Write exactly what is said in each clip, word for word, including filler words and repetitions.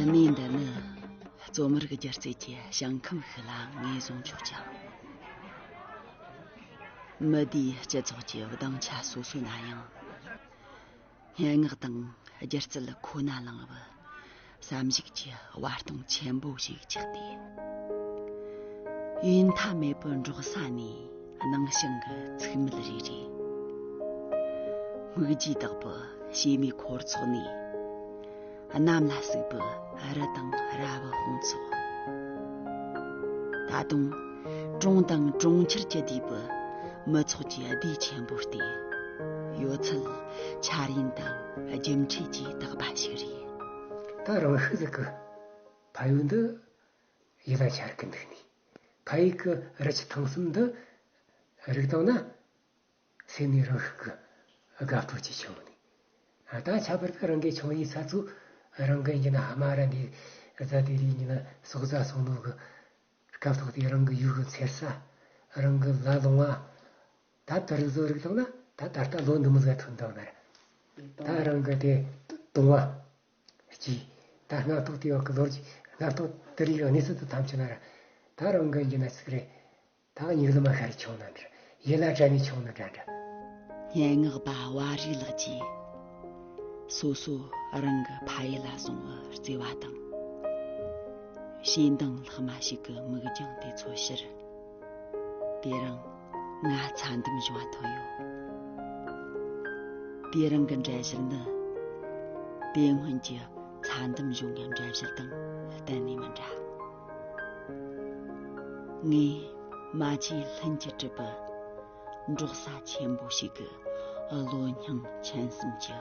གནས་འདི་ནི་རྩོམ་རིག་སྒྱུ་རྩལ་གྱི་ཞིང་ཁམས་ཤིག་ལ་ངོས་བཟུང་ཆོག་ཅིང་། མི་སྡེའི་སྤྱི་ཚོགས་ཀྱི་སྡིངས་ཆ་སོ་སོ་ན་ཡང་། སྙན་ངག་དང་སྒྱུ་རྩལ་ཁོ་ན་བླངས་པའི་བསམ་གཞིག་གི་བར་སྟོང་ཆེན་པོ་ཞིག་ཆགས་ཏེ། ཡུན་མཐའ་མེད་པར་འབྲོག་ས་ནས་སྣང་ཞིང་གི་ཚིག་མིད་རེ་རེ། སྨིག་རྒྱུའི་བདག་པོ་བྱེ་མའི་འཁོར་ཚོགས་ནས། གནམ་ལ་ཟུག་པའི་རི་དང་ར་བའི་དཔུང་ཚོགས། ད་དུང་གྲོང་དང་གྲོང་ཁྱེར་གྱིས་བསྡུས་པའི་མི་ཚོགས་ཀྱི་སྡེ་ཆེན་པོ་སྟེ། ཡོད་ཚད་འཆར་ཡན་དང་རྒྱུ་འབྲས་ཀྱིས་དག་པ་ཞིག་རེད། ད་རང་ཤུགས་ཟིག་གི་ཕ་ཡུལ་འདི་ཡིད་ལ་འཆར་གི་འདུག་ནས། ཕ་ཡུལ་གྱི་རི་ཆུ་ཐང་གསུམ་འདི་རིག་བཏང་ན། སེམས་ནས་རང་ཤུགས་ཀྱིས་དགའ་སྤྲོ་ཅིག་བྱུང་ནས། ཨ། ད་ཁྱད་པར་དུ་རང་གི་ཆུང་བའི་ས་ཚོ་རང་གི་ཡིན་ན་ཕ་མ་ར་འདི་རྫ་དེ་རིགས་ཡིན་ན་ཟོག་རྫ་སོང་ནོ་གི་སྐབས་ཐོག་དེ་རང་གི་ཡུལ་གི་མཚེར་ས། རང་གི་ལ་ལུང་བ། ད་དེ་རིགས་བཟོ་རིག་བཏང་ན་ད་ད་ལྟ་ལོ་འདི་མོ་ཟིག་ཐོན་བཏང་ན་ར། ད་རང་གི་དེ་དུང་བ་གཅིག་ད་སྔ་ཐོག་དེ་བ་གི་ལོ་རྒྱུས། སྔ་ཐོག་དེ་རིགས་གནས་ཚུལ་དུ་ཐམས་ཅད་ན་ར། ད་རང་གི་ཡིན་ན་ཟིག་རེད། ད་མྱིག་ལམ་མ་ཤར་ཆུང་ན་འདྲ། ཡིད་ལ་དྲན་ནས་ཆུང་ན་འདྲ་འདྲ། སྙན་ངག་པ་བ་རི་ལགས་ཀྱིས་སོ་སོ་རང་གི་ཕ་ཡུལ་ལ་སོང་བར་བརྩེ་བ་དང་། ཞེ་འདང་ལྷག་མ་ཞིག་གི་མིག་རྒྱང་དེ་ཚོ་ཕྱིར། དེ་རིང་ང་ཚ་འདམ་གཞུང་བ་ཐོན་ཡོད། དེ་རིང་གི་འགྲེལ་བཤད་ནི། དེ་སྔོན་གྱི་ཚ་འདམ་གཞུང་གི་འགྲེལ་བཤད་དང་གཏན་ནས་མི་འདྲ། ངས་མ་བཅོས་ལྷུན་གྱིས་གྲུབ་པའི་འབྲོག་ས་ཆེན་པོ་ཞིག་གི་གློ་སྙིང་མཆིན་གསུམ་གྱི་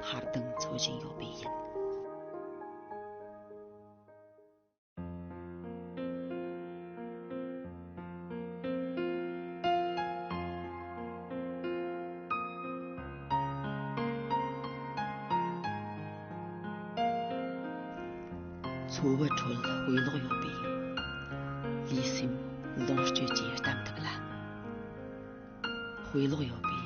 འཕར་ལྡིང་འཚོལ་བཞིན་ཡོད་པས་ཡིན། འཚོ་བའི་ཁྲོད་དཔེ་ཀློག་ཡོད་པས། ལུས་སེམས་ལོངས་སྤྱོད་ཀྱིས་གཏམ་ཐུབ་ལ། དཔེ་ཀློག་ཡོད་པས།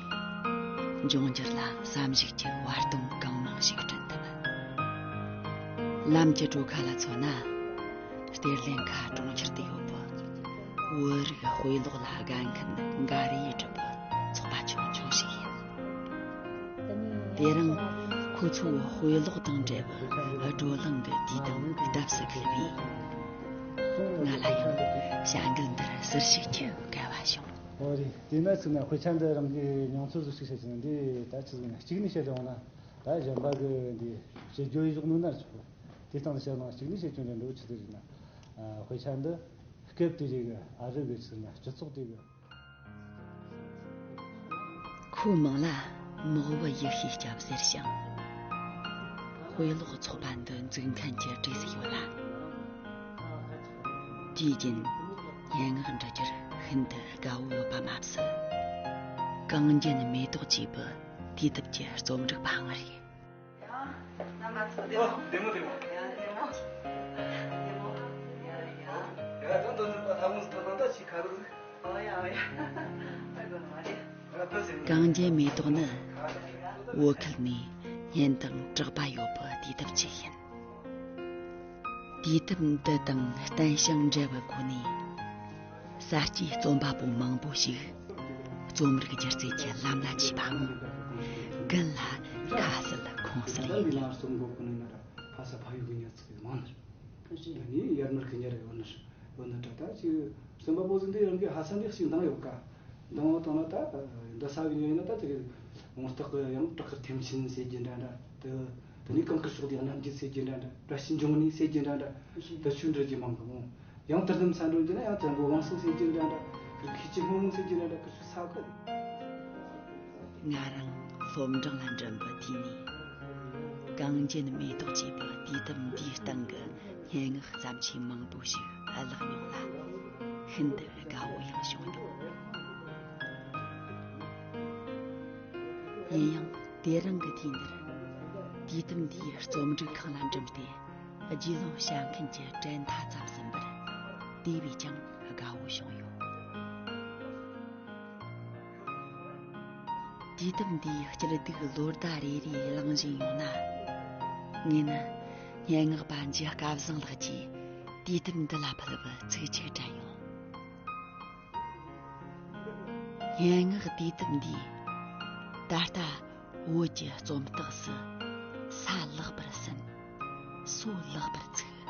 འབྱུང་འགྱུར་ལ་བསམ་གཞིག་གི་བར་སྟོང་གང་མང་ཞིག་བསྐྲུན་ཐུབ། ལམ་གྱི་གྲོ་ཁ་ལ་མཚོན་ན། གཏེར་ལེན་ཁ་གྲོང་ཁྱེར་དུ་ཡོད་པའི་བོད་རིགས་དཔེ་ཀློག་ལ་དགའ་མཁན་འགའ་རེ་ཡིས་གྲུབ་པའི་ཚོགས་པ་ཆུང་ཆུང་ཞིག་ཡིན། དེ་རིང་ཁོ་ཚོའི་དཔེ་ཀློག་དང་འབྲེལ་བའི་བགྲོ་གླེང་གི་དུས་དང་སྟབས་སུ་འཁེལ་བས། ང་ལ་ཡང་བྱ་འགུལ་འདིར་ཟུར་ཞུགས་ཀྱི་སྐལ་བ་བྱུང་། ཨོ་རེད། དེས་ན་ཚིག་ན་དཔེ་ཆ་འདི་རང་གི་མྱོང་ཚོར་ཟིག་ཞིག་བཤད་ཀྱི་ན། འདི་ད་ཆི་ཟིག་ན་གཅིག་ནས་བཤད་ཡོང་ན། ད་གཞན་པ་གི་འདི་བཤད་རྒྱུ་ཡི་ཞོག་ནོ་ན་ཆོག་དེ་སྟེང་དུ་བཤད་ན་གཅིག་ནས་བཤད་རྒྱུ་འདྲ་འགྲོ་ཆི་ཟིག་རེད་ན། ཨ། དཔེ་ཆ་འདི་སྐབས་དེ་རིགས་ཨ་རི་གི་ཆི་ཟིག་ན་སྤྱི་ཚོགས་དེ་གི། ཁོའི་མིང་ལ་མག་བུ་ཡེ་ཤེས་སྐྱབས་ཟེར་ཞིང་། དཔེ་ཀློག་ཚོགས་པ་འདི་འཛུགས་མཁན་གྱི་གྲས་སུ་ཡོད་ལ། དུས་རྒྱུན་སྙན་ངག་འབྲི་རྒྱུར་ཤིན་ཏུ་དགའ་བོ་ཡོད་པ་མ་ཟད། གངས་ཅན་མེ་ཏོག་ཅེས་པའི་དུས་དེབ་ཀྱི་རྩོམ་སྒྲིག་པའང་རེད། ཡང་རྣམ་པ་ཚོ་བདེ་མོ། ཨོ། བདེ་མོ་བདེ་མོ། ཡང་བདེ་མོ། བདེ་མོ། ཡང་ཡང་། ཡ་ད་འདོན་ནི་པ་ད་མོ་ཐོག་ནང་ད་ཅི་ག་རུ། ཨོ་ཡ་ཨོ་ཡ། ཨ་གོ་མ་རེད། ཡ་ད་ཟིན། གངས་ཅན་མེ་ཏོག་ནི་བོད་ཁུལ་ནས་སྙན་དང་གྲགས་པ་ཡོད་པའི་དུས་དེབ་ཅིག་ཡིན། དུས་དེབ་འདི་དང་བརྟན་ཞིང་འབྲེལ་བའི་སྒོ་ནས། གསར་སྐྱེས་རྩོམ་པ་པོ་མང་པོ་ཞིག་རྩོམ་རིག་སྒྱུ་རྩལ་གྱི་ལམ་ལ་ཆས་པའམ། ཀུན་ལ་ཁ་གསལ་ཁུངས་གསལ་ཡིན། ཡར་མར་རྩོམ་འགོ་ཁོ་ན་ན་ར་ཕ་ས་ཕ་ཡུལ་གི་ཉར་ཚིག་མང་ནར། ད་ནི་ཡར་མར་གི་ཉར་ཡོད་ནར། ཡོད་ན་ད་ད་ཅི་རྩོམ་པ་པོ་ཟིག་འདི་རང་གི་ཧ་སང་འདི་ཞིག་འདང་ཡོད་ཀ། འདང་བ་བཏང་ན་ད་འདི་ས་བི་ཉོ་ཡིན་ན་ད་དེ་གི་ངོ་རྟགས་གི་ཡང་བྲག་དཀར་ཐེམ་ཆེན་ཟེར་རྒྱུ་འདྲ་འདྲ། དེ་དེ་ནས་གངས་དཀར་ཕྱོགས་དེ་གནམ་རྒྱུད་ཟེར་རྒྱུ་འདྲ་འདྲ། བཀྲ་ཤིས་འབྱུང་གནས་ཟེར་རྒྱུ་འདྲ་འདྲ། དེ་ཆོས་འབྲི་རྒྱུ་མང་གི་མོ། ཡང་དུར་འདམ་ས་འགྲོ་རྒྱུ་ན་ཡང་བཙན་པོ་དབང་སྲུང་ཟེར་རྒྱུ་འདྲ་འདྲ། ཁུར་ཁི་ཆི་སྔོན་མོ་ཟེར་རྒྱུ་འདྲ་འདྲ། ཁུར་ཆུ་ས་གི། ང་རང་སློབ་འབྲིང་ལ་འགྲིམ་པའི་དུས་ནས། གངས་ཅན་མེ་ཏོག་ཅེས་པའི་དུས་དེབ་འདིའི་སྟེང་གི་སྙན་ངག་བརྩམས་ཆོས་མང་པོ་ཞིག་བཀླགས་མྱོང་ལ། ཤིན་ཏུ་དགའ་བོ་ཡང་བྱུང་མྱོང་། ཡིན་ཡང་དེ་རིང་གི་དུས་འདིར། དུས་དེབ་འདིའི་རྩོམ་སྒྲིག་ཁང་ལ་འགྲིམས་ཏེ། རྒྱུས་ལོན་བྱ་མཁན་གྱི་གྲལ་མཐའ་ཙམ་ཟིན་པར། དེ་བས་ཀྱང་དགའ་བོ་བྱུང་ཡོད། དུས་དེབ་འདིའི་སྐྱིད་སྡུག་ལོ་ཟླ་རེ་རེ་བླངས་བཞིན་ཡོང་ན། ངས་ནི་ སྙན་ངག་པ་འཇུ་སྐལ་བཟང་ལགས་ཀྱིས་དུས་དེབ་འདི་ལ་ཕུལ་བའི་ཚིག་ཅིག་དྲན་ཡོང་། སྙན་ངག་དུས་དེབ་འདིས་ད་ལྟ་བོད་ཀྱི་རྩོམ་སྟེགས་སུ་ས་ལེགས་པར་ཟིན། སོ་ལེགས་པར་ཚུགས།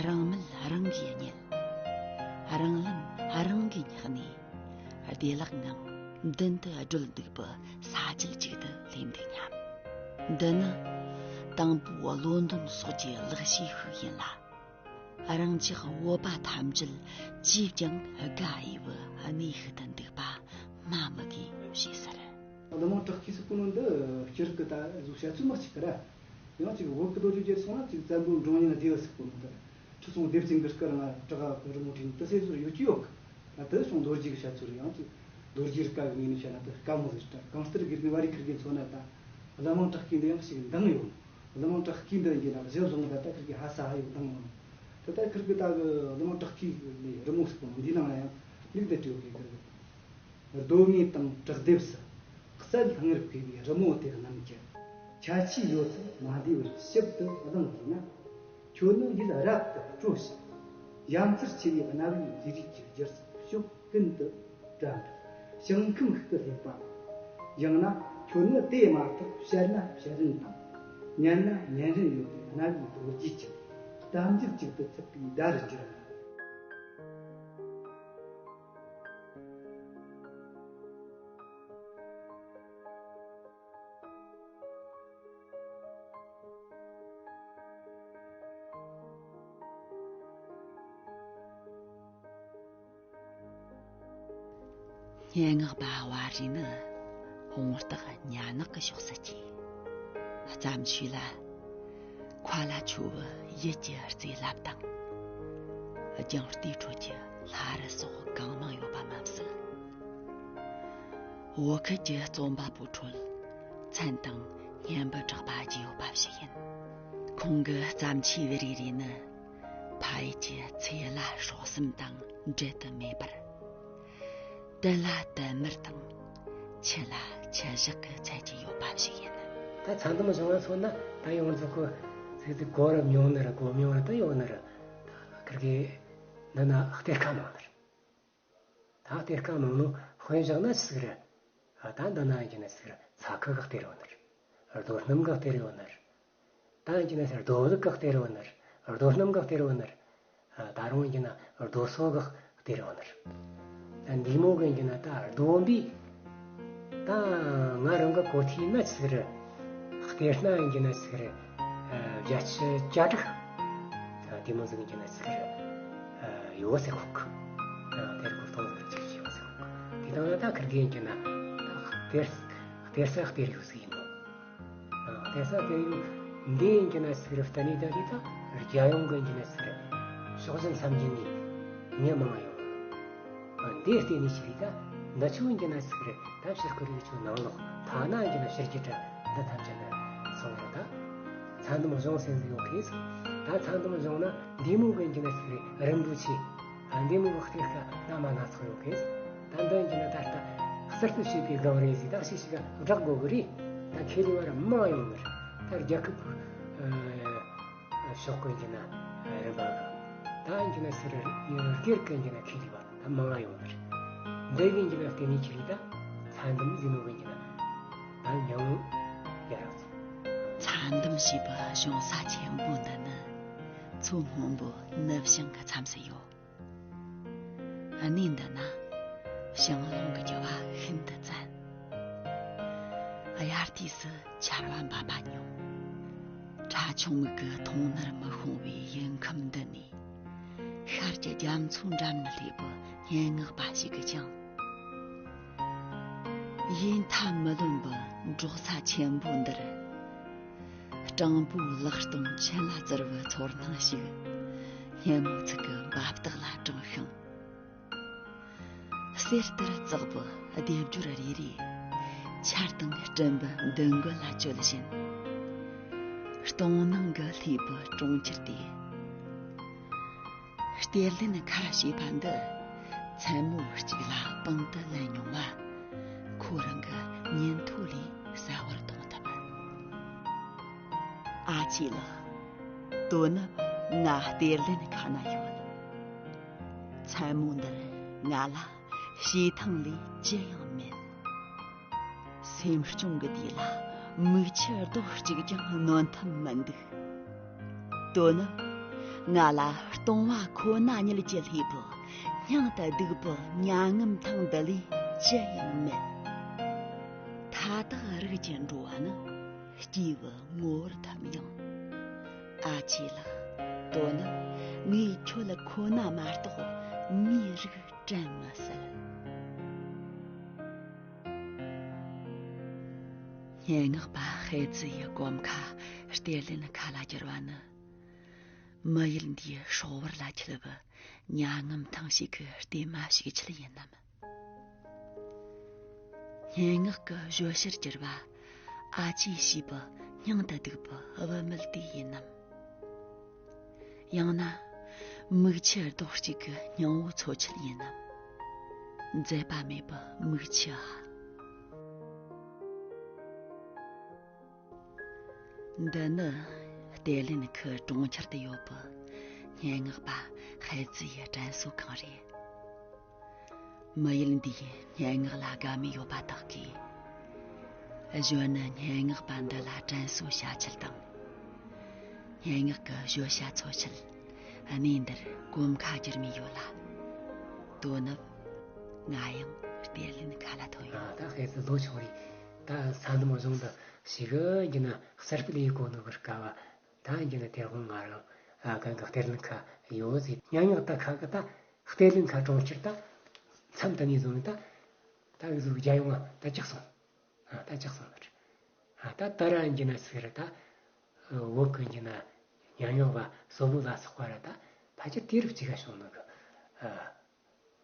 རང་མལ་རང་གིས་རྙེད། རང་ལམ་རང་གིས་བསྙེགས་ནས། བདེ་བླག་ངང་མདུན་དུ་བགྲོད་འདུག་པའི་ས་བཅད་ཅིག་ཏུ་སླེབས་འདུག་སྙམ། འདི་ནི་དང་པོའི་བློ་འདོན་སོགས་ཀྱི་ལེགས་བཤད་ཤིག་ཡིན་ལ། རང་ཅག་བོད་པ་ཐམས་ཅད་ཅིས་ཀྱང་དགའ་འོས་པའི་གནས་ཤིག་ཏུ་འདུག་པ་སྨྲ་མི་དགོས་ཞེས་ཟེར། གླུ་མང་བྲག་སྐྱིད་ཟེར་གོ་ནོ་འདི་སྤྱིར་གི་ད་གཟུགས་བཤད་ཚུལ་མི་གཅིག་གི་ར། ཡང་ཅིག་བོད་ཀྱི་ལོ་རྒྱུས་བརྗོད་སོང་ན་ཅིག་བཙན་པོའི་འབྲོང་གཉན་སྡེ་བ་ཟེར་གོ་ནོ་འདི། ཁྲི་སྲོང་ལྡེ་བཙན་གྱི་སྐུ་རིང་བྲག་གི་རི་མོ་བྲིས་ནི་དེ་སྲོལ་ཡོད་ཀྱི་ཡོད་གི། ད་དེ་སོང་ལོ་རྒྱུས་ཀྱི་བཤད་ཚུལ་རེད། ཡང་ཅིག་ལོ་རྒྱུས་རིག་པ་གི་ངོས་ནས་བཤད་ན་དེ་དཀའ་མོ་ཟིག་རེད། གང་ལྟར་དགེ་རྒན་བ་རི་ཁིར་གི་མཚོན་ན་ད་གླུ་མང་བྲག་སྐྱིད་འདི་ཡང་ཞིག་འདང་ཡོད། གླུ་མང་བྲག་སྐྱིད་འདི་ཡིན་གྱི་ན་གཞི་བཟུང་ད་ལྟ་ཁིར་གི་ཧ་ས་ཧ་ཡོད་འདང་ཡོད། ད་ལྟ་ཁིར་གི་ད་གི་གླུ་མང་བྲག་སྐྱིད་ལས་རི་མོ་ཟེར་གོ་ནོ་འདི་ནང་ལ་ཡང་མིག་དེ་བྲིས་ཡོད་གི་ཁིར་གི། རྡོ་ངོས་དང་བྲག་ལྡེབས་སུ། གསལ་སྙན་ཕུལ་བའི་རི་མོ་དེ་རྣམས་ཀྱི། ཁྱད་ཆོས་ཡོད་ཚད་མ་འདུས་པར་ཞིབ་ཏུ་གླེང་དགོས་ན། ཁྱོད་ནི་ཡིད་རབ་ཏུ་སྤྲོ་ཞིང་། ཡ་མཚར་ཆེ་བའི་གནའ་བོའི་རིགས་རུས་ཀྱི་སྒྱུ་རྩལ་ཕྱོགས་ཀུན་ཏུ་གྲམ་པའི་ཞིང་ཁམས་ཤིག་ཏུ་སླེབས་པ། ཡང་ན་ཁྱོད་ནི་དེ་མ་ཐག་བཤད་ན་བཤད་རིན་དང་། ཉན་ན་ཉན་རིན་ཡོད་པའི་གནའ་བོའི་ལོ་རྒྱུས་ཀྱི་གཏམ་རྒྱུད་ཅིག་ཏུ་ཚུད་པའི་བརྡ་རུ་གྱུར་ན། སྙན་ངག་པ་བ་རི་ནི་དཔུང་རྟགས་ཉ་ནག་གི་ཕྱོགས་སུ་སྐྱེས། བརྩམས་ཆོས་ལ། མཁའ་ལ་འཕྱོ་བའི་ཡུལ་གྱི་རྩེ་ལེབ་དང་། རྒྱང་ལྟའི་ཁྲོད་ཀྱི་ལྷ་རི་སོགས་གང་མང་ཡོད་པ་མ་ཟད། བོད་ཁུལ་གྱི་རྩོམ་པ་པོའི་ཁྲོད་མཚན་དང་སྙན་པའི་གྲགས་པ་ཅི་ཡོད་པ་ཞིག་ཡིན། ཁོང་གི་བརྩམས་ཆོས་རེ་རེ་ནི་ཕ་ཡུལ་གྱི་ཚེ་བླ་སྲོག་གསུམ་དང་འབྲལ་དུ་མེད་པར། དུས་ལ་དུས་མིན་དང་། ཆུ་ལ་ཆུ་བཞག་གི་ཚད་ཀྱི་ཡོད་པ་ཞིག་ཡིན། ད་ཚྭ་འདམ་གཞུང་ལ་མཚོན་ན་ད་ཡོངས་རྫོགས་ཀྱི་ཚིག་ཚིག་གོ་རུ་མྱོང་ནི་རེད། གོ་མྱོང་རུ་ད་ཡོད་ནི་རེད། ད་ཁིར་གི་འདི་ན་གཏེར་ཁ་མང་ནི་རེད། ད་གཏེར་ཁ་མང་ནོ་དཔེ་བཞག་ན་ཅི་ཟིག་རེད། ཨ་ད་འདི་ན་ཡིན་གྱི་ན་ཅི་ཟིག་རེད། ཚྭ་ཁུ་གི་གཏེར་ཡོད་ནི་རེད། རྡོ་སྣུམ་གི་གཏེར་ཡོད་ནི་རེད། ད་ཡིན་གྱི་ན་ཅི་རྡོ་ལུག་གི་གཏེར་ཡོད་ནི་རེད། རྡོ་སྣུམ་གི་གཏེར་ཡོད་ནི་རེད། ཨ་ད་རུང་ཡིན་གྱི་ན་རྡོ་སོལ་གི་གཏེར་ཡོད་ནི་རེད། ད་འདི་མོ་གི་ཡིན་གྱི་ན་ད་རྡོ་འདི་ད་ང་རང་གི་གོ་ཐོས་ན་ཅི་ཟིག་རེད། གཏེར་སྣ་ཡིན་གྱི་ན་ཅི་ཟིག་རེད། བརྒྱད་ཅུ་གྱ་དྲུག་དེ་མོ་ཟིག་ཡིན་གྱི་ན་ཅི་ཟིག་རེད། ཡོད་ཟེར་ཁོག་གི། དེར་གོ་སྟོང་ཟིག་ཅིག་ཡོད་ཟེར་ཁོག་གི། དེ་དང་ན་ད་ཁིར་གི་ཡིན་གྱི་ན་གཏེར་གཏེར་ས་གཏེར་ཡོད་ཟིག་ཡིན་ནོ། གཏེར་ས་གཏེར་ཡོད་འདི་ཡིན་གྱི་ན་ཅི་ཟིག་རེད། བསྟན་ནས་ད་རེད། ད་རྒྱལ་ཡོངས་གི་ཡིན་གྱི་ན་ཅི་ཟིག་རེད། ཕྱོགས་བཞི་མཚམས་བརྒྱད་ནས་མི་མང་ཡོད། འདི་བལྟས་ནས་ཅི་རེད། ད་འདི་ཆོ་ཡིན་གྱི་ན་ཅི་ཟིག་རེད། ད་ཕྱིར་ཁོ་རིགས་ཆོ་ནང་ལོགས་ཐ་ན་ཡིན་གྱི་ན་ཕྱི་རྒྱུད་དྲ་འདི་ཐམས་ཅད་ནི་སོང་རེད། ད་ཚྭ་འདམ་གཞུང་ཟེར་ཟིག་ཡོད་གི། ད་ཚྭ་འདམ་གཞུང་ན་འདི་མོ་གི་ཡིན་གྱི་ན་ཅི་ཟིག་རེད། རིན་པོ་ཆེ། ཨ་འདི་མོ་གི་གཏེར་ཁ་སྣ་མ་སྣ་ཚོགས་ཡོད་གི། ད་འདི་ཡིན་གྱི་ན་ད་ལྟ་གསར་དུ་བྱས་པའི་སྒང་རེད་ཟིག། ད་ཤི་ཤི་ག་བསྒྲག་དགོས་གི་རེད། ད་ཁེ་ལས་བ་ར་མང་ཡོང་གི་རེད། ད་རྒྱལ་ཁབ་ཕྱོགས་ཀུན་གྱི་ན་རིམ་པ་གི་ད་ཡིན་གྱི་ན་ཟེར་སྒེར་ཀུན་གྱི་ན་ཁེ་ལས་བ་ད་མང་ཡོང་གི་རེད། འདི་གི་ཡིན་གྱི་ན་བརྟེན་ནས་ཁེ་ལས་ད་ཚྭ་འདམ་ཟེར་ནོ་གི་ཡིན་གྱི་ན་ད་མྱང་ཡ་རག་ཚོ། ཚྭ་འདམ་ཞེས་པའི་གཞུང་ས་ཆེན་པོ་འདི་ནི་མཚོ་སྔོན་པོའི་ནུབ་བྱང་གི་མཚམས་སུ་ཡོད། གནས་འདི་ན་བྱང་རླུང་གི་རྒྱུ་བ་ཤིན་ཏུ་བཙན། དབྱར་དུས་སུ་ཆར་བ་འབབ་པ་ཉུང་། ཁྲ་ཆུང་མིག་གི་མཐོང་སྣར་མི་ཤོང་བའི་ཡུལ་ཁམས་འདི་ནས། ཤར་གྱི་རྒྱ་མཚོ་འགྲམ་ནས་སླེབས་པའི་སྙན་ངག་པ་ཞིག་གིས་ཀྱང་། ཡེ་མཐའ་མི་ལོན་པའི་འབྲོག་ས་ཆེན་པོ་འདིར། སྤྲང་པོའི་ལག་སྟོང་ཆུ་ལ་བཙིར་བའི་ཚོར་སྣང་ཞིག་སྙན་མོ་ཚིག་གི་འབབ་སྟེགས་ལ་དྲངས་ཤིང་། གསེར་ལྟར་བཙགས་པའི་སྡེབ་སྦྱོར་རེ་རེས་ཆར་དང་སྤྲིན་པའི་མདུན་སྒོ་ལ་བཅོལ་བཞིན། སྟོང་སྣང་གི་ལྷའི་བུ་གྲོང་ཁྱེར་དེ། གཏེར་ལེན་ཁ་ཞེས་པ་འདི་མཚན་མོ་གཅིག་ལ་པང་དུ་ལེན་མྱོང་བ་ཁོ་རང་གི་ཉིན་ཐོ་ལས་གསལ་བོར་མཐོང་ཐུབ། ཨ་ཅེ་ལགས། དོ་ནུབ་ང་གཏེར་ལེན་ཁ་ན་ཡོད། མཚན་མོ་འདིར་ང་ལ་བྱེ་ཐང་ལས་ཅི་ཡང་མེད། སེམས་སྐྱོང་གི་དུས་ལ་མིག་ཆུ་རྡོག་གཅིག་ཀྱང་ནོན་ཐུབ་མི་འདུག་དོ་ནུབ་ང་ལ་སྟོང་བ་ཁོ་ན་ཉིད་ཀྱི་ལྷའི་བུ། སྙིང་དུ་སྡུག་པའི་མྱ་ངམ་ཐང་འདི་ལས་ཅི་ཡང་མེད། མཐའ་དག་རིགས་ཀྱི་འགྲོ་བ་ནི་སྐྱེས་བུ་ངོ་བོར་ཐིམ་ཡང་། ཨ་ཅེ་ལགས། དོ་ནུབ་ངས་ཁྱོད་ཁོ་ན་མ་གཏོགས་མིའི་རིགས་དྲན་མི་སྲིད། སྙན་ངག་པ་ཧའེ་ཙི་ཡི་གོམ་ཁ་གཏེར་ལེན་ཁ་ལ་བསྒྱུར་བ་ནི། མི་ཡུལ་འདིའི་སྲོག་བར་ལ་འཁྱིལ་བའི་མྱ་ངམ་ཐང་ཞིག་གི་གཏེར་མ་ཞིག་ཆེད་ཡིན་ནམ། སྙན་ངག་གི་བརྗོད་གཞིར་གྱུར་པ་ཨ་ཅེ་ཞེས་པའི་སྙིང་དུ་སྡུག་པའི་བུད་མེད་དེ་ཡིན་ནམ། ཡང་ན་མིག་ཆུ་རྡོག་གཅིག་གི་སྙིང་བོ་འཚོ་ཆེད་ཡིན་ནམ། མཛད་པ་མེད་པའི་མིག་ཆུ་ཨ། འདི་ནི་གཏེར་ལེན་ཁུལ་གྲོང་ཁྱེར་དུ་ཡོད་པའི་སྙན་ངག་པ་ཧའེ་ཙི་ཡི་དྲན་གསོ་ཁང་རེད། མི་ཡུལ་འདིའི་སྙན་ངག་ལ་དགའ་མོས་ཡོད་པ་དག་གིས། གཞོན་ནུ་སྙན་ངག་པ་འདི་ལ་དྲན་གསོ་བྱ་ཆེད་དང་། སྙན་ངག་གི་བརྗོད་བྱ་འཚོལ་ཆེད་གནས་འདིར་གོམ་ཁ་བསྒྱུར་མུས་ཡོད་ལ། དོ་ནུབ་ང་ཡང་གཏེར་ལེན་ཁ་ལ་ཐོན་ཡོད། ད་ཧེ་ཙི་ལོ་ཆུང་རེད། ད་ས་ནམ་གཞུང་དུ་ཞིག་གི་ན་གསར་སྤེལ་ཡེ་གོ་ནོ་གི་སྐབས། ད་འགྱི་ན་དེ་དགོང་ང་རང་ཨ་གང་གི་གཏེར་ལེན་ཁ་ཡོད་ཟེར། སྙན་ངག་ད་ཁ་གི་ད་གཏེར་ལེན་ཁ་གྲོང་ཁྱེར་ད་མཚམས་ད་ནས་བཟུང་ནས་ད་ད་གི་ཟུག་རྒྱ་ཡོང་ང་ད་ཅག་སོང་། ཨ་ད་ཅག་སོང་ནི་རེད། ཨ་ད་ད་ར་འགྱི་ན་ཟིག་རེད་ད། བོད་གི་འགྱི་ན་སྙན་ངག་པ་སོ་བོ་ལ་སོགས་པ་ར་ད་ཕལ་ཆེར་དུས་རབས་གཅིག་ག་བྱུང་ནི་གི་ཨ་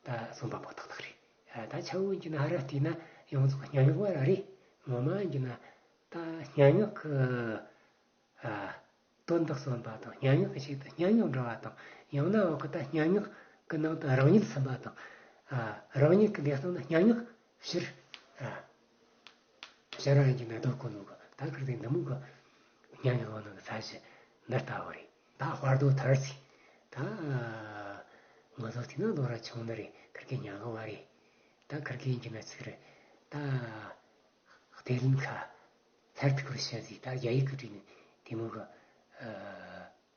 ད་རྩོམ་པ་པོ་ཏག་ཏག་རེད། ཨ་ད་ཆ་བོ་འགྱི་ན་ཧ་ར་བལྟས་ན་ཡོངས་རྫོགས་སྙན་ངག་པ་ར་རེད། ངོ་མ་འགྱི་ན་ད་སྙན་ངག་གི་ཨ། དོན་དག་གསུངས་པ་དང་སྙན་ངག་གི་ཆེད་དུ་སྙན་ངག་འབྲི་བ་དང་། ཡང་ན་འོག་གི་ད་སྙན་ངག་གི་ནང་དུ་རང་ཉིད་ཟིན་པ་དང་། ཨ། རང་ཉིད་ཀྱི་ལས་སྟངས་ནི་སྙན་ངག་ཕྱིར། ཨ། ཕྱིར་རང་ཉིད་ཀྱི་ནང་དུ་བཀོད་ནོ་གི་ད་ཁིར་དེ་འདི་མོ་གི་སྙན་ངག་ནང་གི་ས་གཞི་འདི་ལྟ་བུ་རེད། ད་དཔའ་རྡོ་ཐར་སི་ད་ང་ཚོ་དེ་ན་ལོ་ར་ཆུང་ནི་རེད། ཁིར་གི་སྙན་ངག་པ་རེད། ད་ཁིར་གི་འགྱི་ན་ཚིག་རེད་ད། གཏེར་ལེན་ཁ། མཐར་ཐུག་པར་བཤད་ཟིག་ད་རྒྱ་ཡིག་གི་བྲིས་ནས་དེ་མོ་གི་ཨ་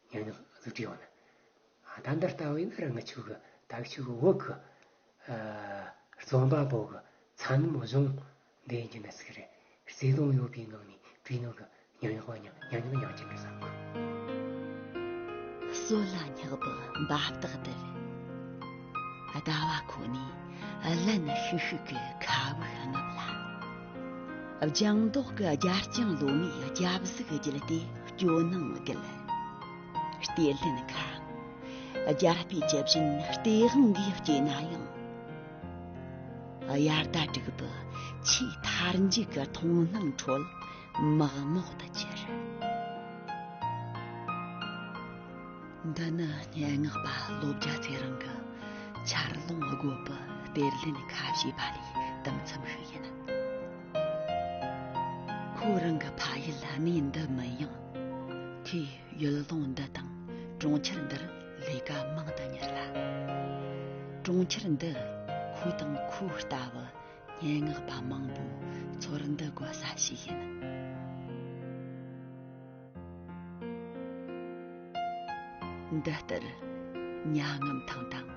སྙན་ངག་ཟིག་བྲིས་ཡོང་ན། ཨ་ད་འདི་ལྟ་བུ་ཡིན་ན་ར་ང་ཆོ་གི་ད་ཆོ་གི་བོད་གི་ཨ་རྩོམ་པ་པོ་གི་ས་ནམ་གཞུང་འདི་ཡིན་གྱི་ན་ཟིག་རེད། བརྩེ་དུང་ཡོད་པའི་ངང་ནས་བྲིས་ནོ་གི་སྙན་ངག་པ་ཉག་སྙན་ངག་ཉག་གཅིག་རེད་བསམ་གི། སྲོད་ལ་སྙེག་པའི་འབབ་སྟེགས་དེར། ཟླ་བ་ཁོ་ནས་བརླན་ཤུག་ཤུག་གི་ཁ་བུག་རྔུབ་ལ། ལྗང་མདོག་གི་རྒྱ་ལྕང་ལོ་མའི་རྒྱབ་གཟུགས་བརྒྱུད་དེ་སྐྱོ་སྣང་བརྒྱུད། གཏེར་ལེན་ཁ། རྒྱ་སྤུས་ཇི་བཞིན་སྟེས་དབང་གིས་སྐྱེས་ན་ཡང་། དབྱར་ཟླ་དྲུག་པའི་ཆེས་མཐར་མཇུག་གི་མཐོང་སྣང་ཁྲོད་མག་མོག་ཏུ་གྱུར། འདི་ནི་སྙན་ངག་པ་བློ་རྒྱ་ཚེ་རིང་གི་ཆར་རླུང་རྒོད་པའི་གཏེར་ལེན་ཁ་ཞེས་པ་ལས་དུམ་མཚམས་ཤིག་ཡིན། ཁོ་རང་གི་ཕ་ཡུལ་གནས་འདི་མིན་ཡང་། ཁོས་ཡུལ་ལུང་འདི་དང་གྲོང་ཁྱེར་འདིར་ལས་ཀ་མང་དུ་གཉེར་ལ། གྲོང་ཁྱེར་འདི་ཁོ་དང་ཁོ་ལྟ་བུ་སྙན་ངག་པ་མང་པོའི་ཚོར་འདུ་འགོད་ས་ཞིག་ཡིན། འདི་ལྟར་མྱ་ངམ་ཐང་དང་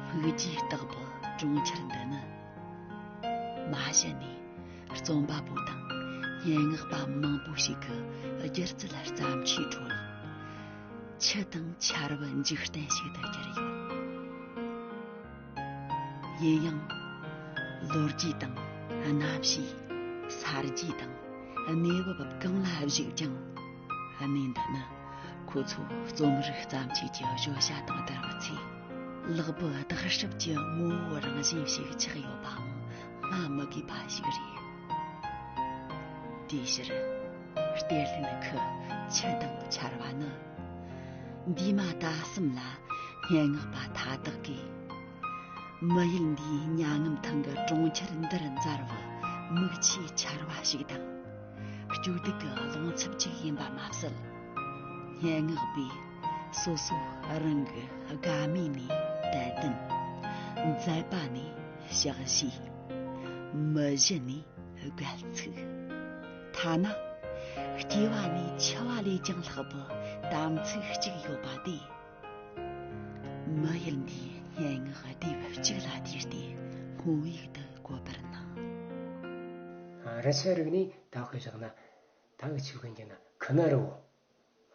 སྨིག་རྒྱུའི་ལྟག་པའི་གྲོང་ཁྱེར་འདི་ནི། མ་གཞི་ནས་རྩོམ་པ་པོ་དང་སྙན་ངག་པ་མང་པོ་ཞིག་གི་སྒྱུ་རྩལ་བརྩམས་ཆོས་ཁྲོད། ཆུ་དང་ཆར་པའི་འཇིག་རྟེན་ཞིག་ཏུ་གྱུར་ཡོད། ཡིན་ཡང་། ལོ་རྒྱུས་དང་གནམ་གཤིས། ས་རྒྱུས་དང་གནས་བབ་གང་ལ་གཞིགས་ཀྱང་། གནས་འདི་ནི་ཁོ་ཚོའི་རྩོམ་རིག་བརྩམས་ཆོས་ཀྱི་བརྗོད་བྱ་དང་བསྡུར་བའི་ཚེ། ལེགས་པའི་བརྟག་ཞིབ་ཀྱི་ངོ་བོ་རང་བཞིན་ཞིག་ཆགས་ཡོད་པའང་སྨྲ་མི་དགོས་པ་ཞིག་རེད། དེའི་ཕྱིར། གཏེར་ལེན་ཁུལ་ཆུ་དང་ཆར་པ་ནི། འདས་མ་ད་གསུམ་ལ་སྙན་ངག་པ་མཐའ་དག་གིས། མི་ཡུལ་འདིའི་མྱ་ངམ་ཐང་གི་གྲོང་ཁྱེར་འདིར་འཛར་བའི་མིག་ཆུའི་ཆར་པ་ཞིག་དང་། སྐྱོ་སྡུག་གི་རླུང་འཚུབ་ཅིག་ཡིན་པ་མ་ཟད། སྙན་ངག་པས་སོ་སོ་རང་གི་དགའ་མོས་ནས་དད་འདུན། མཛད་པ་ནས་ཕྱག་བཞེས། མི་གཞི་ནས་སྒལ་ཚིགས། ཐ་ན་སྐྱེ་བ་ནས་འཆི་བ་ལས་ཀྱང་ལྷག་པའི་དམ་ཚིག་ཅིག་ཡོད་པ་དེ། མི་ཡུལ་འདིའི་སྙན་ངག་ལྡེབ་གཅིག་ལ་བསྡུས་ཏེ་སྔོན་ཡིག་ཏུ་བཀོད་པར་སྣང་། ཨ། རི་ཆུ་རིག་ནས་ད་དཔེ་བཞག་ན། ད་འུ་ཆོ་གི་འགྱོ་ན་ཁུ་ནུ་རི་བོ།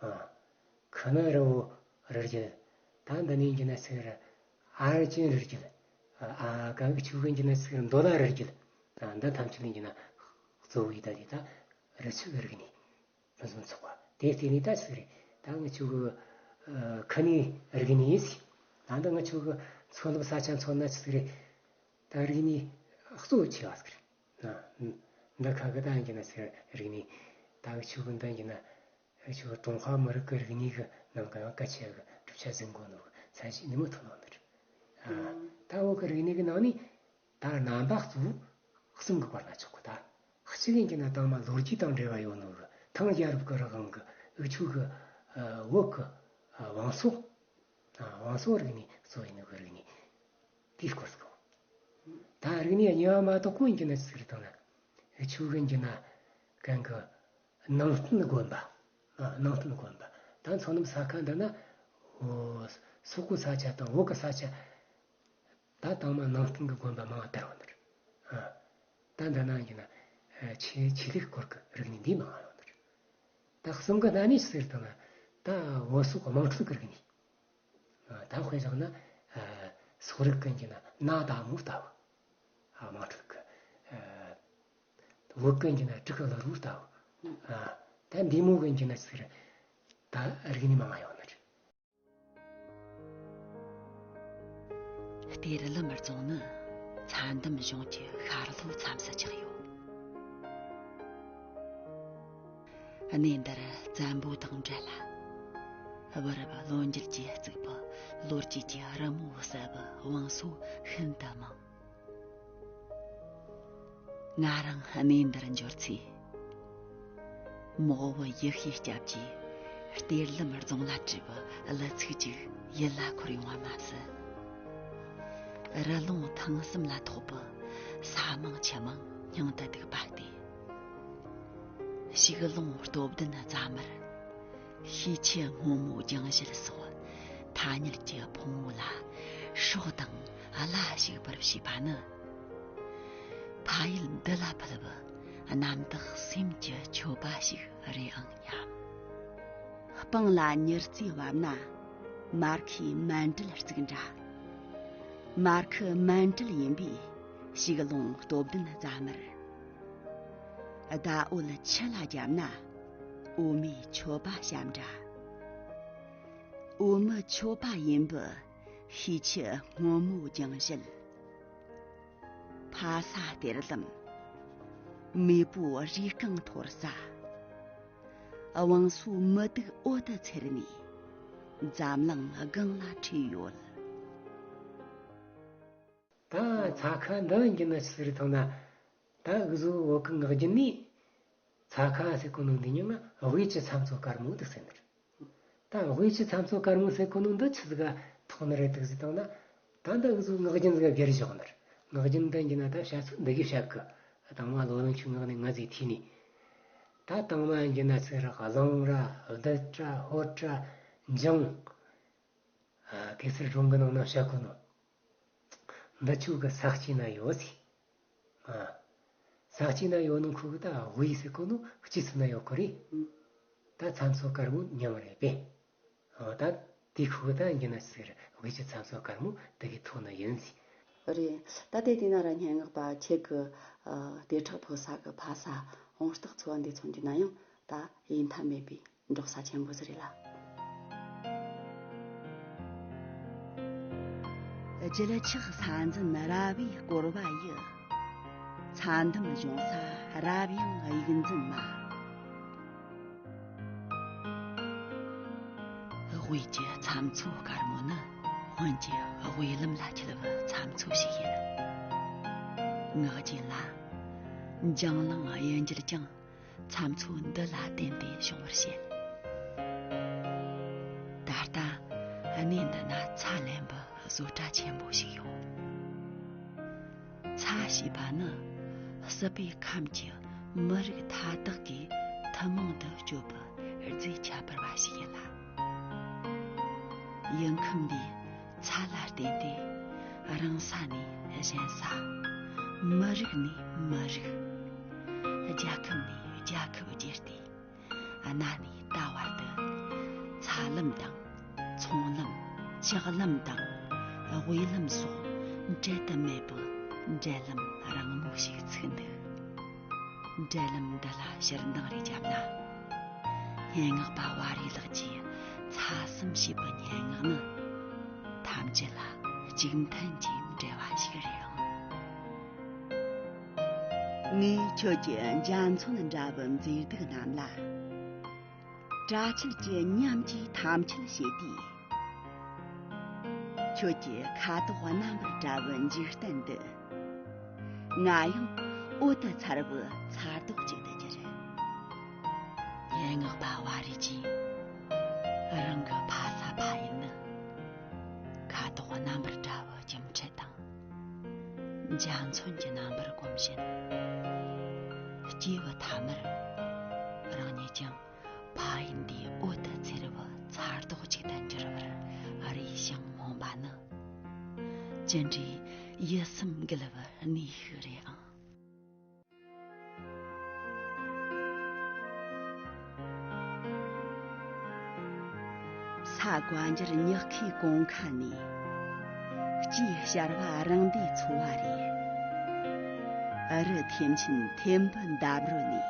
ཨ། ཁུ་ནུ་རི་བོ་རི་རྒྱུད། ད་འདི་ནས་འགྱོ་ན་ཚིག་རི་ཨར་ཅན་རི་རྒྱུད། ཨ། ག་འུ་ཆོ་གི་འགྱོ་ན་ཚིག་རི་མདོ་ལ་རི་རྒྱུད། ཨ། འདི་ཐམས་ཅད་ལ་འགྱོ་ན་གཙོ་བོ་ཡི་ད་དེ་ད་རི་ཆུ་གི་རིག་ནས། ཕུན་སུམ་ཚོགས་པ་དེ་བལྟས་ནས་ད་ཟེར་རེད། ད་ང་ཆོ་གི་ཨ་ཁུ་ནུའི་རིག་གནས་ཡིན་ཟེར། ད་འདི་ང་ཆོ་གི་མཚོ་ནུབ་ས་ཆ་མཚོན་ན་ཟེར་རེད། ད་རིག་གནས་གཙོ་ཆེ་བ་ཟེར། ན་འདི་ཁ་གི་ད་ཡིན་གྱི་ན་ཟེར་རིག་གནས། ད་ང་ཆོ་གི་འདི་ཡིན་གྱི་ན་ང་ཆོ་གི་ཀྲུང་ཧྭ་མི་རིགས་ཀྱི་རིག་གནས་ཀྱི་ནང་གི་ཡང་གལ་ཆེ་གི་གྲུབ་ཆ་ཟིན་གོ་ནོ་གི་ཚད་གཞི་ནི་མོ་ཐོན་ནོ་ནི་རེད། ཨ། ད་བོད་ཀྱི་རིག་གནས་ཀྱི་ནང་ནས། ད་རྣམ་པ་གཙོ་བོ་གསུམ་གྱི་བར་ན་ཆོག་གི། ད་གཅིག་ཡིན་གྱི་ན་དང་མ་ལོ་རྒྱུས་དང་འབྲེལ་བ་ཡོད་ནོ་གི་ཐང་རྒྱལ་རབས་ཀྱི་རིང་གི་འུ་ཆོ་གི་ཨ་བོད་ཀྱི་ཨ་བང་སོ། ཨ་བང་སོ་རིག་གནས་གཙོ་ཡིན་ནོ་གི་རིག་གནས་དེའི་སྐོར་ཟིག་གོ། ད་རིག་གནས་གཉིས་པ་མ་གཏོགས་གོ་ཡིན་གྱི་ན་ཟེར་དང་ན་འུ་ཆོ་གི་ཡིན་གྱི་ན་གན་གི་ནང་བསྟན་དགོན་པ། ཨ་ནང་བསྟན་དགོན་པ། ད་མཚོ་ནུབ་ས་ཁ་འདི་ན་འོ་སོག་པོའི་ས་ཆ་དང་བོད་ཀྱི་ས་ཆ། ད་དང་མ་ནང་བསྟན་གྱི་དགོན་པ་མང་བ་དར་བ་ནི་རེད། ཨ། ད་འདི་ན་ཡིན་ན། ཨ། ཆོས་ཆོས་ལུགས་སྐོར་གྱི་རིག་གནས་འདི་མང་བ་ཡོད་ནི་རེད། ད་གསུམ་ག་ན་ནི་ཟེར་དང་ན། ད་བོད་སོག་དམངས་ཁྲོད་ཀྱི་རིག་གནས། ཨ། ད་དཔེ་བཞག་ན། ཨ། སོག་རིགས་ཀྱི་ཡིན་ན་ན་ད་མོ་ལྟ་བུ། ཨ། དམངས་ཁྲོད་ཀྱི། ཨ། བོད་ཀྱི་ཡིན་ན་དྲུག་གི་ལ་རུ་ལྟ་བུ། ཨ། ད་འདི་མོ་གི་ཡིན་ན་ཟེར། ད་རིག་གནས་མང་བ་ཡོད་ནི་རེད། གཏེར་ལམ་རྫོང་ནི་ཚྭ་འདམ་གཞུང་གི་ཤར་ལྷོའི་མཚམས་སུ་ཆགས་ཡོད། གནས་འདིར་བཙན་པོ་དང་འབྲེལ། བུ་རབས་ལོ་འགྱུར་གྱིས་བརྩིགས་པའི་ལོ་རྒྱུས་ཀྱི་རི་མོ་གསལ་བའི་བང་སོ་ཤིན་ཏུ་མང་། ང་རང་གནས་འདིར་འབྱོར་ཚེ། མོག་བུ་ཡེ་ཤེས་སྐྱབས་ཀྱིས་གཏེར་ལམ་རྫོང་ལ་བྲིས་པའི་གླུ་ཚིག་ཅིག་ཡིད་ལ་འཁོར་ཡོང་བ་མ་ཟད། རི་ལུང་ཐང་གསུམ་ལ་ཐོགས་པའི་ས་མང་ཆུ་མང་སྙིང་དུ་སྡུག་པ་སྟེ། ཞིག་ལུང་སྟོབས་ལྡན་རྫ་མར། ཤས་ཆུ་སྔོན་མོའི་རྒྱང་བཞུད་སོགས་ཐ་སྙད་ཀྱི་ཕུང་བོ་ལ་སྲོག་དང་བླ་ཞུགས་པར་བྱས་པ་ནི། ཕ་ཡུལ་འདི་ལ་ཕུལ་བའི་རྣམ་དག་སེམས་ཀྱི་མཆོད་པ་ཞིག་རེད་ཨང་སྙམ། སྤང་ལ་ཉི་རྩེ་བབས་ན་མར་ཁུའི་མཎྜལ་བརྩིགས་འདྲ། མར་ཁུ་མཎྜལ་ཡིན་པས་ཞིག་ལུང་སྟོབས་ལྡན་རྫ་མར། ཟླ་འོད་ཆུ་ལ་བརྒྱབ་ན་འོ་མའི་མཆོད་པ་བཤམས་འདྲ། འོ་མའི་མཆོད་པ་ཡིན་པས་ཤས་ཆུ་སྔོན་མོའི་རྒྱང་བཞུད། ཕ་ས་གཏེར་ལམ། མེས་པོའི་རུས་རྐང་འཐོར་ས། བང་སོའི་མུ་ཏིག་འོད་དུ་འཚེར་ནས་འཛམ་གླིང་སྒང་ལ་འཕྲོས་ཡོད། ད་ཚྭ་ཁ་འདི་ཡིན་གྱི་ན་ཟེར་ཐང་ན། ད་འུ་ཟོ་བོད་ཀྱི་ངག་རྒྱུན་ནས་ཚྭ་ཁ་ཟེར་གོ་ནོ་འདི་ཉིད་ང་དབུས་ཀྱི་ཚྭ་མཚོ་དཀར་མོ་འདུག་ཟེར་ནི་རེད། ད་དབུས་ཀྱི་ཚྭ་མཚོ་དཀར་མོ་ཟེར་གོ་ནོ་འདི་ཆི་ཟིག་ག་ཐོགས་ནི་རེད་འདུག་ཟེར་བཏང་ན། ད་འདི་འུ་ཟོ་ངག་རྒྱུན་ཟིག་ག་བསྒྱུར་བཞག་ནི་རེད། ངག་རྒྱུན་འདི་ཡིན་གྱི་ན་ད་བཤད་ཚུལ་འདི་གི་བཤད་གི། དང་མ་ལོ་ལོན་ཆུ་ངག་ནས་ང་ཟིག་ཐོས་ནས། ད་དང་མ་ཡིན་གྱི་ན་ཟེར་གླང་ར་བདུད་ར་ཧོར་ར་འཇང་། ཨ། གེ་སར་སྒྲུང་གི་ནང་ན་བཤད་གོ་ནོ། འདི་ཆོ་གི་ས་དཀྱིལ་ན་ཡོད་ཟེར། ཨ། ས་དཀྱིལ་ན་ཡོད་ནོ་ཁོ་གི་ད་དབུས་ཟེར་གོ་ནོ་དཀྱིལ་ཚུལ་ན་ཡོད་གོ་རེད། ད་ཚྭ་མཚོ་དཀར་མོ་མཉམ་རེད་པས། ཨ། ད་དེ་ཁོ་གི་ད་ཡིན་གྱི་ན་ཟེར་དབུས་ཀྱི་ཚྭ་མཚོ་དཀར་མོ་དེ་གི་ཐོགས་ནི་ཡིན་ཟེར། རེད། ད་དེ་དེ་ན་ར་སྙན་ངག་པ་ཁྱེད་ཀྱི་ཨ་དེ་ཕྲག་ཕུལ་ས་གི་ཕ་ས་འོང་རྟགས་འཚོལ་བ་འདི་མཚོན་གྱི་ན་ཡང་ད་ཡིན་ཐབས་མེད་པའི་འབྲོག་ས་ཆེན་པོ་ཟིག་རེད་ལ། བརྗིད་ཆགས་ས་འཛིན་ར་བས་བསྐོར་བ་ཡི། ཚྭ་འདམ་གཞོང་ས་རབ་ཡངས་དབྱིག་འཛིན་མ། དབུས་ཀྱི་ཚྭ་མཚོ་དཀར་མོ་ནི་སྔོན་གྱི་དབུས་ལམ་ལ་འཁྱིལ་བའི་ཚྭ་མཚོ་ཞིག་ཡིན། ངག་རྒྱུན་ལ། འཇང་གླིང་གཡུལ་འགྱེད་ཀྱང་ཚྭ་མཚོ་འདི་ལ་བརྟེན་ཏེ་བྱུང་བར་བཤད། གནས་འདི་ན་ཚྭ་ལེན་པའི་བཟོ་གྲྭ་ཆེན་པོ་ཞིག་ཡོད། ཚྭ་ཞེས་པ་ནི་སྲིད་པའི་ཁམས་ཀྱི་མི་རིགས་མཐའ་དག་གི་ཐུན་མོང་དུ་སྤྱོད་པའི་རྫས་ཁྱད་པར་བ་ཞིག་ཡིན་ལ། ཡུལ་ཁམས་འདིའི་ཚྭ་ལ་བརྟེན་ཏེ་རང་ས་ནས་གཞན་ས། མི་རིགས་ནས་མི་རིགས། རྒྱལ་ཁབ་ནས་རྒྱལ་ཁབ་བརྒྱུད་དེ། གནའ་ནས་ད་བར་དུ་ཚྭ་ལམ་དང་ཚོང་ལམ། ལྕགས་ལམ་དང་དབུས་ལམ་སོགས་འབྲལ་དུ་མེད་པའི་འབྲེལ་ལམ་རིང་མོ་ཞིག་ཚུགས་འདུག་འབྲེལ་ལམ་འདི་ལ་ཕྱིར་འདང་རེ་བརྒྱབ་ན། སྙན་ངག་པ་བ་རི་ལགས་ཀྱི་ཚྭ་གསུམ་ཞེས་པའི་སྙན་ངག་ནི་ཐམས་ཅད་ལ་གཅིག་མཐུན་གྱི་འབྲེལ་བ་ཞིག་རེད་ཨང་། ངས་ཁྱོད་ཀྱི་འཇའ་ཚོན་འདྲ་བུ་མཛེས་སྡུག་རྣམས་ལ། དྲ་ཆིལ་གྱི་ཉམས་ཀྱིས་ཐམས་ཅད་བྱེད་དུས། ཁྱོད་ཀྱི་ཁ་དོག་རྣམ་པར་བཀྲ་བའི་འཇིག་རྟེན་འདི། ང་ཡང་འོད་དུ་འཚེར་བའི་ཚྭ་རྡོག་ཅིག་ཏུ་གྱུར། སྙན་ངག་པ་བ་རི་ཇིས་རང་གི་ཕ་ས་ཕ་ཡུལ་ནི་ཁ་དོག་རྣམ་པར་བཀྲ་བའི་སྒྱུ་འཕྲུལ་དང་། འཇའ་ཚོན་གྱི་རྣམ་པར་བསྒོམ་བཞིན། སྐྱེས་བུ་ཐ་མར་རང་ཉིད་ཀྱང་ཕ་ཡུལ་འདིའི་འོད་དུ་འཚེར་བའི་ཚྭ་རྡོག་ཅིག་ཏུ་འགྱུར་བར་རེ་ཞིང་སྨོན་པ་ནི། ཅི་འདྲའི་ཡིད་སེམས་འགུལ་བའི་གནས་ཤིག་རེད་ཨང་། ས་བཀའ་འགྱུར་ཉག་ཁའི་གོང་ཁ་ནས། སྐྱེས་ཤར་བ་རང་སྡེའི་འཚོ་བ་རེད། རི་ཐེམ་ཆེན་ཐེམ་བུ་འདབས་རོལ་ནས།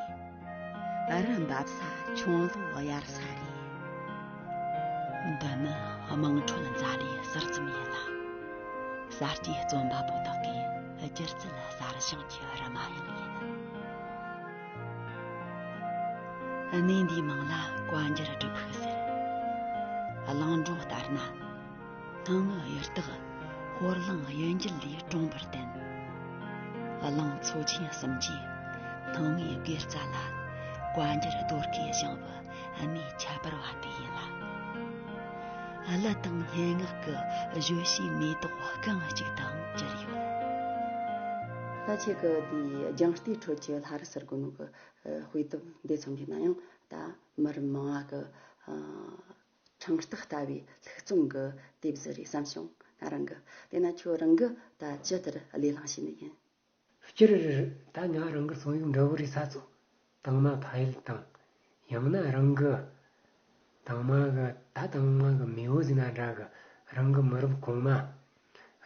རི་འབབ་ས་ཁྱུང་ལོ་དབྱར་ས་རེད། འདི་ནི་དམངས་ཁྲོད་མཛའ་ལུས་ཟུར་ཙམ་ཡིན་ལ། གསར་སྐྱེས་རྩོམ་པ་པོ་དག་གི་སྒྱུ་རྩལ་གསར་བཞེངས་ཀྱི་རི་མ་ཡང་ཡིན། གནས་འདིའི་མིང་ལ་བཀའ་འགྱུར་སྒྲུབ་ཕུག་ཟེར། གླིང་སྒྲུང་ལྟར་ན། སྣང་ངུ་གཡུ་སྟག་ཧོར་གླིང་གཡུལ་འགྱེད་ལས་གྲོངས་པར་བརྟེན། གླིང་ཚོ་ཆེན་གསུམ་གྱིས་སྣང་ངུའི་དགེ་རྩ་ལ་བཀའ་འགྱུར་རྡོ་བརྐོས་བཞེངས་པའི་གནས་ཁྱད་པར་བ་དེ་ཡིན་ལ། གླུ་དང་སྙན་ངག་གི་བརྗོད་བྱའི་མེ་ཏོག་རྐང་གཅིག་ཏུའང་གྱུར་ཡོད། ད་ཁྱེད་ཀྱི་དེའི་རྒྱང་ལྟའི་ཁྲོད་ཀྱི་ལྷ་རི་ཟེར་གོ་ནོ་གི་དཔེ་དེབ་འདི་མཚོན་གྱི་ན་ཡང་ད་མི་རབས་མང་བ་གི་ཕྲེང་རྟགས་ལྟ་བུའི་ལྷུག་རྩོམ་གྱི་དེབ་ཟིག་རེད་བསམ་བྱུང་ང་རང་གི། དེས་ན་ཁྱོད་རང་གིས་ད་ཅི་ལྟར་ལས་བླངས་བྱས་ནི་ཡིན། སྤྱིར་ད་ང་རང་གི་རྩོམ་ཡིག་འབྲི་བའི་རིགས་ས་ཚོ་དང་མ་ཕ་ཡུལ་དང་། ཡང་ན་རང་གི་དང་མ་གི་ད་དང་མ་གི་མེས་པོ་ཟེར་ན་འདྲ་གི། རང་གི་མི་རབས་གོང་མ།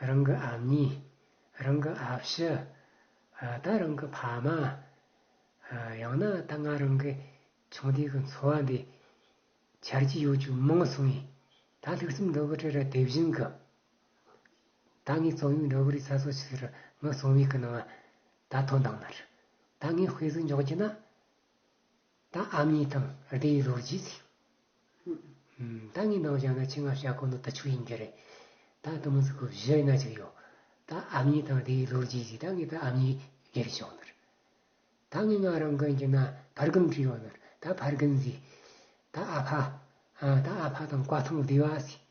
རང་གི་ཨ་མྱེས། རང་གི་ཨ་ཕྱི། ད་རང་གི་ཕ་མ། ཡང་ན་ད་ང་རང་གི་ཆུང་དུས་ཀྱི་འཚོ་བ་འདི་འཆར་གྱི་ཡོད་རྒྱུ་མང་སོང་ངས། ད་ལྷུག་རྩོམ་འབྲི་བའི་རིགས་ར་དེ་བཞིན་གི། ད་ངས་རྩོམ་ཡིག་འབྲི་བའི་རིགས་ས་སོ་ཞིག་ར་ངའི་རྩོམ་ཡིག་གི་ནང་ད་ཐོན་བཏང་ནི་རེད། ད་ངས་དཔེ་ཟིག་འཇོག་རྒྱུ་ན། ད་ཨ་མྱེས་དང་སྡེ་བའི་ལོ་རྒྱུས་ཟིག་ད་ངས་ནང་བཞག་ན་ཁྱེད་ང་བཤད་གོ་ནོ་དུ་ཆུ་ཡིན་གྱི་རེད། ད་དུ་མི་ཟིག་གི་བཞི་ཡིན་ན་ཅིག་ཡོད། ད་ཨ་མྱེས་དང་སྡེ་བའི་ལོ་རྒྱུས་ཟིག་ད་ངས་ད་ཨ་མྱེས་སྒེར་བྱུང་ནི་རེད། ད་ངས་ང་རང་གི་ཡིན་གྱི་ན་ཕ་རྒན་བྲིས་ཡོད་ནི་རེད། ད་ཕ་རྒན་ཟིག་ད་ཨ་ཕ། ཨ་ད་ཨ་ཕ་དང་བཀའ་ཐང་སྡེ་བ་ཟིག་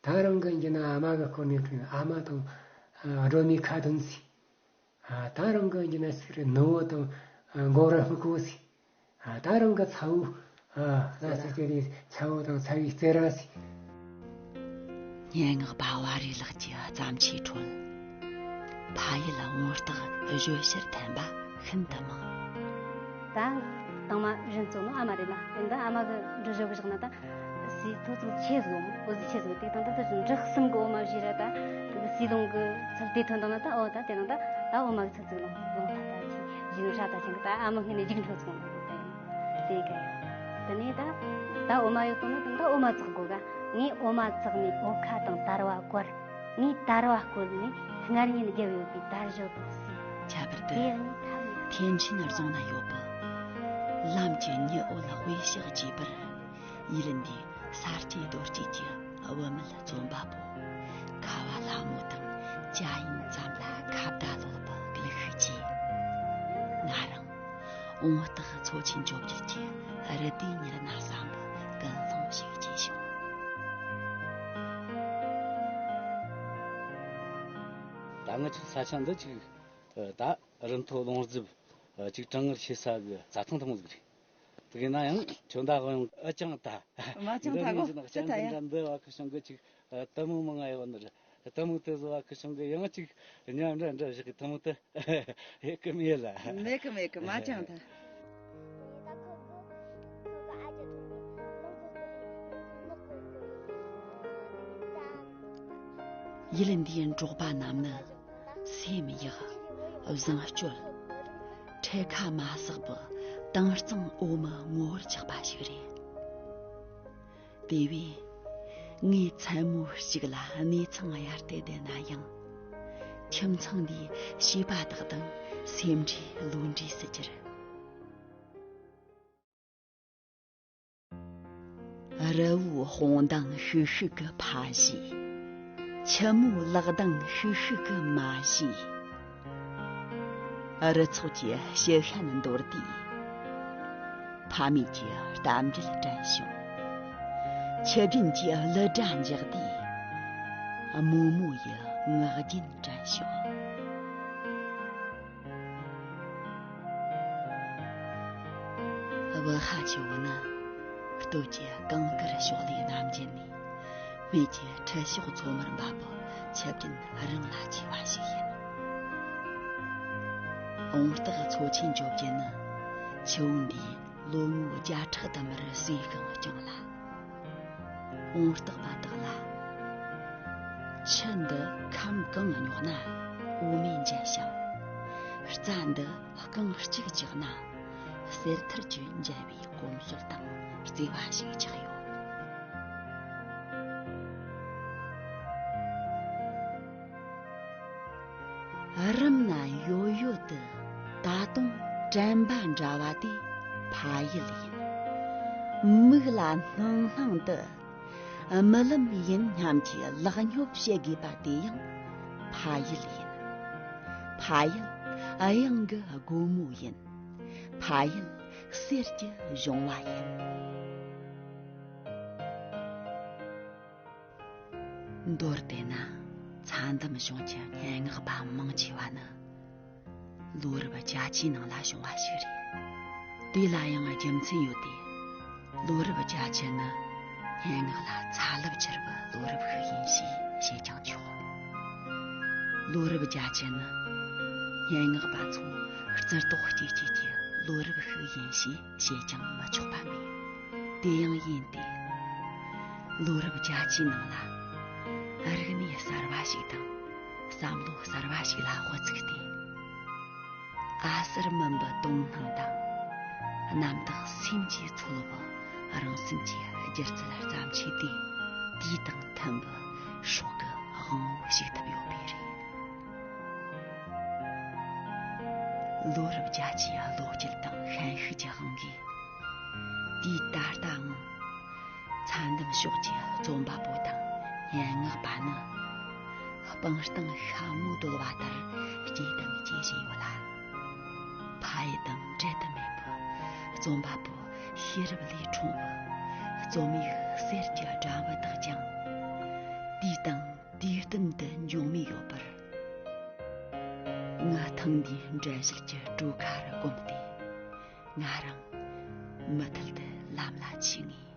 ད་རང་གི་ཡིན་གྱི་ན་ཨ་མ་གི་སྐོར་ནས་བྲིས་ཨ་མ་དང་ཨ་སྒྲོལ་མའི་ཁ་འདོན་ཟིག་ཨ་ད་རང་གི་ཡིན་གྱི་ན་ཟིག་རེད། ནུ་བོ་དང་ཨ་མགོ་ར་སྨུག་པོ་ཟིག་ཨ་ད་རང་གི་ཚ་བོ། ཨ་ལ་ཟེར་དེ་རེད། ཚ་བོ་དང་ཚ་བོའི་རྩེད་ར་ཟིག་སྙན་ངག་པ་བ་རི་ལགས་ཀྱི་བརྩམས་ཆོས་ཁྲོད། ཕ་ཡུལ་ལ་བོང་སྟག་བཞོ་ཤར་འཐེན་པ་ཤིན་ཏུ་མང་། ད་དང་མ་རིན་གཙོ་ནོ་ཨ་མ་རེད་ལ། དེ་འདི་ཨ་མ་གི་འབྲི་བཞག་བཞག་ན་ད་སི་ཐོ་ཚོ་ཆེ་བཟོ་འོ་ཟི་ཆེ་བཟོ་དེ་དང་ད་ད་འབྲི་གསུམ་གི་འོ་མ་བཞི་ར་ད་དེ་གི་སི་ལོང་གི་ཚུལ་དེ་ཐོན་དང་ན་ད་འོ་ད་དེ་ནང་ད་ད་འོ་མ་གི་ཚུལ་ཚིག་ལོང་ལོང་ད་ད་ཆེ་བཞི་ནོ་ཧྲ་ད་ཆེ་གི་ད་ཨ་མ་ངི་ནས་རྒྱུག་འཕྲོ་ཚོང་ལ་དེ་ཡིན་དེ་ག་ཡ། དེ་ནས་ད་ད་འོ་མ་ཡོད་དོ་ན་དེ་ད་འོ་མ་བཙག་དགོ་ག་ངས་འོ་མ་བཙག་ནས་འོ་ཁ་དང་དར་བ་བསྐོར། ངས་དར་བ་བསྐོལ་ནས་སྔར་ཉིན་བརྒྱབ་ཡོད་པའི་དར་ཞོ་དང་བསྲེས། ཁྱད་པར་དུ་དེ་ཡང་ངས་ཐབས་མེད། ཐེམ་ཆེན་རྫོང་ན་ཡོད་པའི་ལམ་གྱི་ཉི་འོད་དཔེ་ཞིག་བགྱིས་པར། ཡུལ་འདིའི་ས་སྐྱེས་རྡོ་སྐྱེས་ཀྱི་བུད་མེད་རྩོམ་པ་པོ་ཁ་བ་ལྷ་མོ་དང་ཅ་ཡིན་ཙམ་ལ་ཁ་བརྡ་ལོག་པའི་གླུ་ཤུགས་ཀྱིས་ང་རང་བོང་སྟག་མཚོ་ཆེན་བཅོ་བརྒྱད་ཀྱི་རི་དེའི་ཉེར་ན་བསམ་པའི་ཀུན་སློང་ཞིག་སྐྱེས་བྱུང་། ང་ཚོའི་ས་ཆ་འདི་ཅིག་ད་རི་མཐོ་ལུང་རྫིབ་ཅིག་གྲང་ངར་ཆེ་ས་གི་རྩྭ་ཐང་ཐུང་ཟིག་རེད། དེ་གི་ན་ཡང་ཁྱོད་ད་ཡང་ཨ་ཅང་ད། མ་ཅང་ད་གོ་ཅི་ད་ཡང་འདི་བ་ཁུ་ཤང་གི་ཅིག་ལྟད་མོ་མང་ང་ཡོད་ནི་རེད། ལྟད་མོ་དེ་བཟོ་བ་ཁུ་ཤང་གི་ཡང་ཅིག་ཉམས་འདྲ་འདྲ་བཞག་གི་ལྟད་མོ་དེ་ཧེ་གི་མེད་ལ། མེད་གི་མེད་གི་མ་ཅང་ད། ཡུལ་འདིའི་འབྲོག་པ་རྣམས་ནི་སེམས་ཡག་བཟང་སྤྱོད། འཕྲེད་ཁ་མ་བསགས་པར་དྭངས་གཙང་འོ་མའི་ངོ་བོར་ཆགས་པ་ཞིག་རེད། དེ་བས་ངས་མཚན་མོ་གཅིག་ལ་གནས་ཚང་གཡར་ཏེ་བསྡད་ན་ཡང་། ཁྱིམ་ཚང་འདིའི་བྱིས་པ་དག་དང་སེམས་འདྲིས་བློ་འདྲིས་སུ་གྱུར། རི་བོའི་དཔུང་ལྡང་ཤུག་ཤུག་གི་ཕ་གཞིས། ཆུ་མོའི་ལག་ལྡང་ཤུག་ཤུག་གི་མ་གཞིས། རི་ཚོགས་ཀྱི་ཕྱི་ཤན་འདོར་དུས། ཕ་མེས་ཀྱི་གཏམ་འབྲེལ་དྲན་བྱུང་། ཆུ་རྒྱུན་གྱི་གླུ་སྒྲ་འཇགས་དུས། རྨོ་མོ་ཡི་ངག་རྒྱུན་དྲན་བྱུང་། བུ་ཧ་ཆེ་བོ་ནི་སྟོད་ཀྱི་གངས་དཀར་ཕྱོགས་ལས་ནམ་རྒྱུན་ནས་སྨད་ཀྱི་ཁྲི་ཕྱོགས་མཚོ་དམར་འབབ་པའི་ཆུ་རྒྱུན་རིང་ལ་མཆིས་པ་ཞིག་ཡིན། འོང་སྟག་མཚོ་ཆེན་བཅོ་བརྒྱད་ནི་ཆུ་བོ་འདིའི་ལོ་ངོ་བརྒྱ་ཕྲག་དུ་མར་སྲས་ཤིང་སྐྱོང་ལ། འོང་སྟག་པ་དག་ལ། ཆུ་འདི་ཁམ་གང་རྙོག་ན་འོ་མས་འཇལ་ཞིང་། རྩྭ་འདི་རྐང་གཅིག་བཅག་ན་གསེར་ཐུར་གྱིས་འཇལ་བའི་གོམས་སྲོལ་དང་བརྩེ་བ་ཞིག་ཆགས་ཡོད། རུམ་ན་ཡོད་ཡོད་དུ་ད་དུང་དྲན་པ་འདྲ་བ་དེ་ཕ་ཡུལ་ཡིན། མིག་ལ་སྣང་སྣང་དུ་རྨི་ལམ་ཡིན་སྙམ་གྱི་ལག་སྙོབ་བྱེད་དགོས་པ་དེ་ཡང་ཕ་ཡུལ་ཡིན། ཕ་ཡུལ་གཡང་གི་སྒོ་མོ་ཡིན། ཕ་ཡུལ་གསེར་གྱི་གཞོང་བ་ཡིན། མདོར་དེད་ན་ཚྭ་འདམ་གཞུང་གི་སྙན་ངག་པ་མང་ཆེ་བ་ནི་ལོ་རབས་བརྒྱད་ཅུའི་ནང་ལ་བྱུང་བ་ཞིག་རེད། དེ་ལ་ཡང་རྒྱུ་མཚན་ཡོད་དེ། ལོ་རབས་བརྒྱད་ཅུ་ནི་སྙན་ངག་ལ་ཚ་རླབས་འཕྱུར་བའི་ལོ་རབས་ཤིག་ཡིན་ཞེས་བཤད་ཀྱང་ཆོག་ལོ་རབས་བརྒྱད་ཅུ་ནི་སྙན་ངག་པ་ཚོ་རྩེ་ཏོག་སྐྱེས་སྐྱེས་ཀྱི་ལོ་རབས་ཤིག་ཡིན་ཞེས་བཤད་ཀྱང་མི་ཆོག་པ་མེད། དེ་ཡང་ཡིན་ཏེ། ལོ་རབས་བརྒྱད་ཅུའི་ནང་ལ་རིག་གནས་གསར་བ་ཞིག་དང་བསམ་བློ་གསར་བ་ཞིག་ལ་དབུ་ཚུགས་ཏེ། ཨ་གསར་མིན་པའི་དོན་སྣང་དང་རྣམ་དག་སེམས་ཀྱི་ཚོར་བ་རང་སེམས་ཀྱི་སྒྱུ་རྩལ་བརྩམས་ཆོས་དེ་དུས་དང་མཐུན་པའི་སྲོག་གི་དབང་བོ་ཞིག་ཐུབ་ཡོད་པས་རེད། ལོ་རབས་བརྒྱད་ཅུའི་བློ་སྐྱེད་དང་ཤན་ཤུགས་ཀྱི་དབང་གིས། དུས་ད་ལྟའང་ཚྭ་འདམ་ཕྱོགས་ཀྱི་རྩོམ་པ་པོ་དང་སྙན་ངག་པ་ནི་སྤང་ཐང་ཤ་མོ་བརྡོལ་བ་ལྟར་སྐྱེས་དང་སྐྱེ་བཞིན་ཡོད་ལ། ཕ་ཡུལ་དང་འབྲལ་དུ་མེད་པའི་རྩོམ་པ་པོ་ཤེས་རབ་ལས་འཁྲུངས་པའི་རྩོམ་ཡིག་གསེར་གྱི་སྦྲང་བུ་དག་ཀྱང་དུས་དང་དུས་གཏན་དུ་འབྱུང་མུས་ཡོད་པར། ངའི་ཐང་འདིའི་འགྲེལ་བཤད་ཀྱི་གྲོས་ཁ་རུ་བསྒོམས་ཏེ། ང་རང་མུ་མཐུད་དུ་ལམ་ལ་ཆས་ངེས།